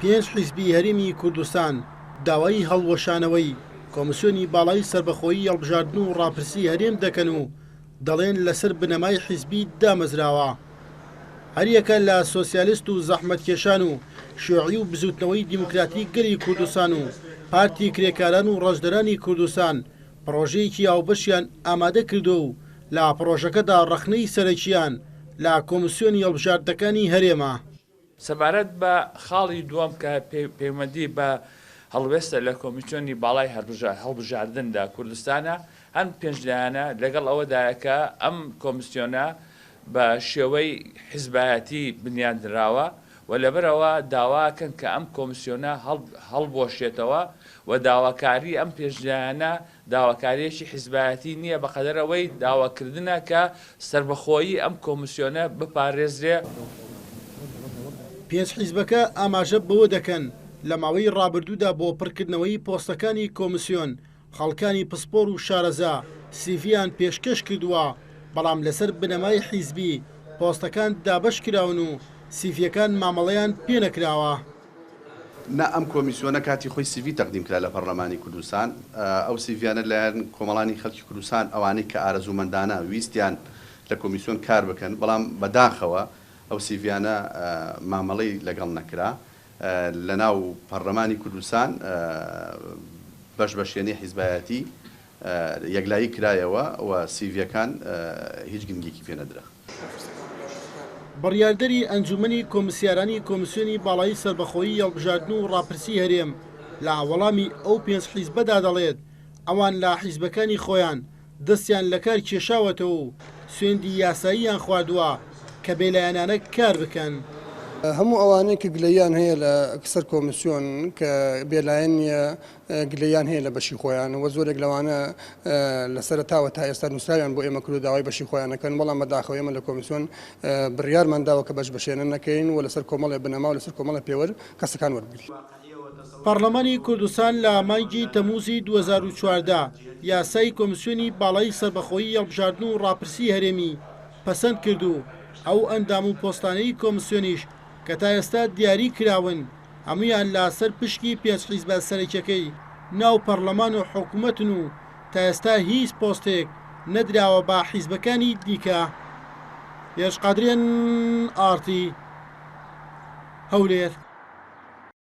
پێنج حیزبی هەرێمی کوردستان داوای هەڵوەشانەوەی کۆمسیۆنی باڵای سەربەخۆیی هەڵبژاردن و ڕاپرسی هەرێم دەکەن و دەڵێن لەسەر بنەمای حیزبی دامەزراوە. هەریەکە لە سۆسیالست و زەحمەتکێشان و شیوعی و بزوتنەوەی دیموکراتی گەلی کوردستان و پارتی کرێکاران و ڕەنجدەرانی کوردستان پڕۆژەیەکی هاوبەشیان ئامادە کردووە و لە پڕۆژەکەدا ڕەخنەی سەرەکییان لە کۆمسیۆنی هەڵبژاردنەکانی هەرێمە. سەبارەت بە خاڵی دووەم کە پەیوەندی بە هەڵوێستە لە کۆمیسیۆنی باڵای هەڵبژاردندا کوردستانە، ئەم پێنج لایەنە لەگەڵ ئەوەدایە کە ئەم کۆمیسیۆنە بە شێوەی حیزبایەتی بنیاتنراوە و لەبەرئەوە داواکەن کە ئەم کۆمیسیۆنە هەڵبوەشێتەوە و داواکاری ئەم پێنج لایەنە داواکارییەکی حیزبایەتی نییە بەقەدەر ئەوەی داواکردنە کە سەربەخۆیی ئەم کۆمیسیۆنە بپارێزرێ. پێنج حیزبەکە ئاماژە بەوە دەکەن، لە ماوەی ڕابردوودا بۆ پڕکردنەوەی پۆستەکانی کۆمیسیۆن خەڵکانی پسپۆر و شارەزا سیڤیان پێشکەش کردووە، بەڵام لەسەر بنەمای حیزبی پۆستەکان دابەشکراون و سیڤیەکان مامەڵەیان پێنەکراوە. نا ئەم کۆمیسیۆنە کاتی خۆی سیڤی تەقدیم کرا لە پەڕلەمانی کوردستان، ئەو سیڤیانە لایەن کۆمەڵانی خەڵکی کوردستان ئەوانەی کە ئارەزوومەندانە ویستیان لە کۆمیسیۆن کار بکەن، بەڵام بە داخەوە ئەو سیڤیانە مامەڵەی لەگەڵ نەکرا لە ناو پەڕلەمانی کوردستان بەش بەشێنەی حیزبایەتی یەکلایی کرایەوە و سیڤیەکان هیچ گرنگیەکی پێ نەدرا. بڕیاردەری ئەنجومەنی کۆمسیارانی کۆمسیۆنی باڵای سەربەخۆیی هەڵبژاردن و ڕاپرسی هەرێم لە وەڵامی ئەو پێنج حیزبەدا دەڵێت، ئەوان لە حیزبەکانی خۆیان دەستیان لەکار کێشاوەتەوە و سوێندی یاساییان خواردووە کە بێلایەنانە کار بکەن. هەموو ئەوانەی کە گلەییان هەیە لە سەر کۆمسیۆن کە بێلایەن نییە، گلەییان هەیە لە بەشی خۆیان و زۆرێک لەوانە لە سەرەتاوە تا ئێستا نووسراویان بۆ ئێمە کردو داوای بەشی خۆیان ئەکەن، بەڵام بەداخەوە ئێمە لە کۆمیسیۆن بڕیارمان داوە کە بەش بەشێنە نەکەین و لەسەر کۆمەڵێ بنەما و لەسەر کۆمەڵێ پێوەر کەسەکان وەربگرین. پەڕلەمانی کوردستان لە مانگی تەمووزی 2014 یاسای کۆمیسیۆنی باڵای سەربەخۆیی هەڵبژاردن و ڕاپرسی هەرێمی پەسەند کرد و ئەو ئەندام و پۆستانەی کۆمیسیۆنیش کە تا ئێستا دیاری کراون هەموویان لە سەر پشکی پێنج حیزبە سەرەکیەکەی ناو پەڕلەمان و حکومەتن و تا ئێستا هیچ پۆستێک نەدراوە بە حیزبەکانی دیکە. هێرش قادری ئێن ئاڕ تی، هەولێر.